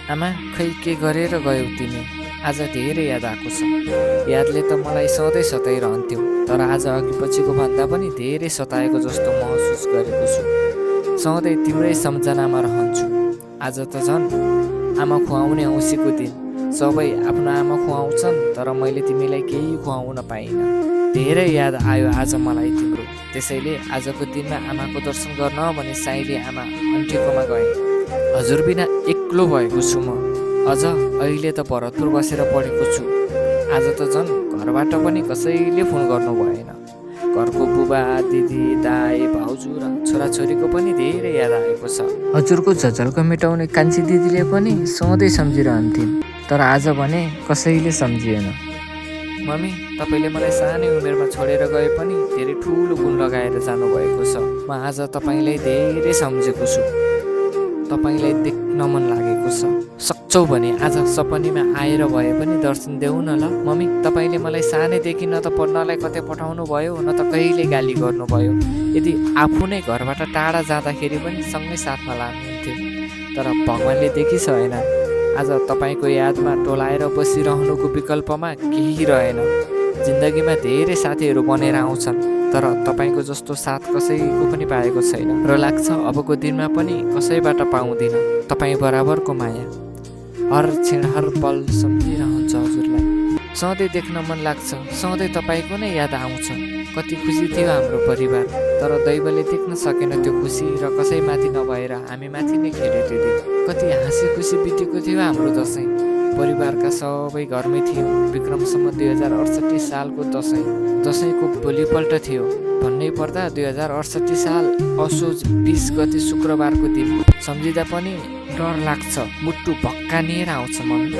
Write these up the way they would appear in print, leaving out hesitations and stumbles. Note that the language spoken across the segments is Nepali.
आमा, खै के गरेर गयौ तिमी? आज धेरै याद आएको छ। यादले त मलाई सधैँ सताइरहन्थ्यो, तर आज अघिपछिको भन्दा पनि धेरै सताएको जस्तो महसुस गरेको छु। सधैँ तिम्रै सम्झनामा रहन्छु। आज त झन् आमा खुवाउने औँसीको दिन। सबै आफ्नो आमा खुवाउँछन्, तर मैले तिमीलाई केही खुवाउन पाइनँ। धेरै याद आयो आज मलाई तिम्रो। त्यसैले आजको दिनमा आमाको दर्शन गर्न भने साइली आमा आन्टीकोमा गएँ। हजुर बिना एक्लो भएको छु म। अझ अहिले त भरतपुर बसेर पढेको छु। आज त झन् घरबाट पनि कसैले फोन गर्नु भएन। घरको बुबा, दिदी, दाई, भाउजू र छोराछोरीको पनि धेरै याद आएको छ। हजुरको झझल्को मेटाउने कान्छी दिदीले पनि सधैँ सम्झिरहन्थिन्, तर आज भने कसैले सम्झिएन। मम्मी, तपाईँले मलाई सानै उमेरमा छोडेर गए पनि धेरै ठुलो गुण लगाएर जानुभएको छ। म आज तपाईँलाई धेरै सम्झेको छु। तपाईँलाई देख्न मन लागेको छ। सक्छौ भने आज सपनीमा आएर भए पनि दर्शन देऊ न ल। मम्मी, तपाईँले मलाई सानैदेखि न त पढ्नलाई कतै पठाउनु भयो, न त कहिले गाली गर्नुभयो। यदि आफू नै घरबाट टाढा जाँदाखेरि पनि सँगै साथमा लानुहुन्थ्यो। तर भगवान्ले देखिसकेन, आज तपाईँको यादमा टोलाएर बसिरहनुको विकल्पमा केही रहेन। जिन्दगीमा धेरै साथीहरू बनेर आउँछन्, तर तपाईँको जस्तो साथ कसैको पनि पाएको छैन र लाग्छ अबको दिनमा पनि कसैबाट पाउँदिनँ तपाईँ बराबरको माया। हर क्षण हर पल सम्झिरहन्छ हजुरलाई। सधैँ देख्न मन लाग्छ, सधैँ तपाईँको नै याद आउँछ। कति खुसी थियो हाम्रो परिवार, तर दैवले देख्न सकेन त्यो खुसी र कसैमाथि नभएर हामी माथि नै खेल्यो त्यो दिन। कति हाँसी खुसी बितेको थियो हाम्रो दसैँ। परिवारका सबै घरमै थियौँ। विक्रमसम्म 2068 सालको दसैँको भोलिपल्ट थियो। भन्नै पर्दा 2068 साल असोज 20 गते शुक्रबारको दिन। सम्झिँदा पनि डर लाग्छ, मुटु भक्कानिएर आउँछ मम्मी।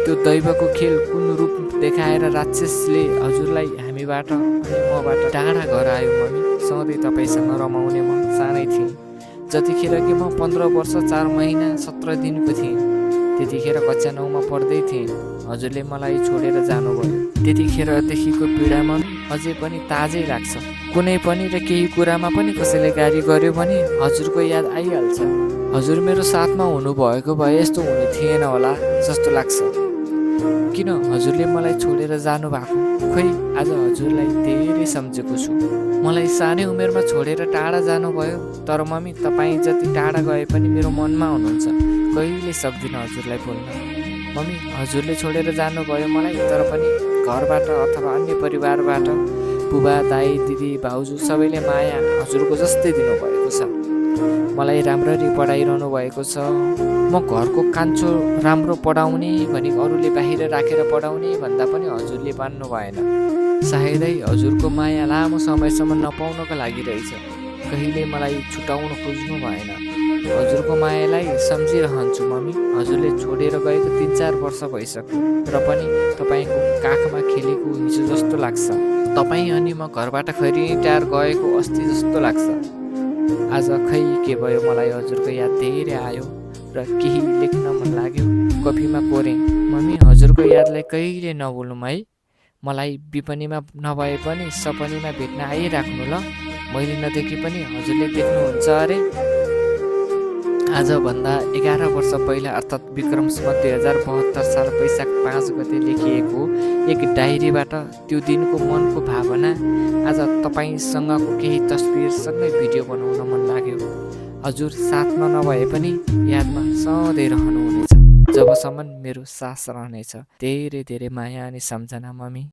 त्यो दैवको खेल कुन रूप देखाएर राक्षसले हजुरलाई हामीबाट अनि मबाट टाढा गरायो मम्मी। सधैँ तपाईँसँग रमाउने म सानै थिएँ। जतिखेर कि म 15 वर्ष 4 महिना 17 दिनको थिएँ। त्यतिखेर कक्षा 9मा पढ्दै थिएँ। हजुरले मलाई छोडेर जानुभयो। त्यतिखेरदेखिको पीडा मम्मी अझै पनि ताजै लाग्छ। कुनै पनि र केही कुरामा पनि कसैले गाली गर्यो भने हजुरको याद आइहाल्छ। हजुर मेरो साथमा हुनुभएको भए यस्तो हुने थिएन होला जस्तो लाग्छ। किन हजुरले मलाई छोडेर जानुभएको? खै आज हजुरलाई धेरै सम्झेको छु। मलाई सानै उमेरमा छोडेर टाढा जानुभयो, तर मम्मी तपाईँ जति टाढा गए पनि मेरो मनमा हुनुहुन्छ। कहिले सक्दिनँ हजुरलाई भुल्न। मम्मी, हजुरले छोडेर जानुभयो मलाई, तर पनि घरबाट अथवा अन्य परिवारबाट बुबा, दाई, दिदी, भाउजू सबैले माया हजुरको जस्तै दिनुभएको छ। मलाई राम्ररी पढाइरहनु भएको छ। म घरको कान्छो राम्रो पढाउने भनी अरूले बाहिर राखेर पढाउने भन्दा पनि हजुरले मान्नु भएन। सायदै हजुरको माया लामो समयसम्म नपाउनको लागि रहेछ। कहिले मलाई छुटाउन खोज्नु भएन। हजुरको मायालाई सम्झिरहन्छु मम्मी। हजुरले छोडेर गएको 3-4 वर्ष भइसक्यो, र पनि तपाईँको काखमा खेलेको हिजो जस्तो लाग्छ। तपाईँ अनि म घरबाट खैरिटार गएको अस्ति जस्तो लाग्छ। आज खै के भयो, मलाई हजुरको याद धेरै आयो र केही लेख्न मन लाग्यो। कफीमा कोरेँ। मम्मी, हजुरको यादलाई कहिले नभुलौँ है। मलाई विपनीमा नभए पनि सपनीमा भेट्न आइराख्नु ल। मैले नदेखे पनि हजुरले देख्नुहुन्छ अरे। आजभन्दा 11 वर्ष पहिला अर्थात् विक्रमसम्म 2072 साल वैशाख 5 गते लेखिएको एक डायरीबाट त्यो दिनको मनको भावना आज तपाईँसँगको केही तस्बिरसँगै भिडियो बनाउन मन लाग्यो। हजुर साथमा नभए पनि यादमा सधैँ रहनुहुनेछ, जबसम्म मेरो सास रहनेछ। धेरै धेरै माया अनि सम्झना मम्मी।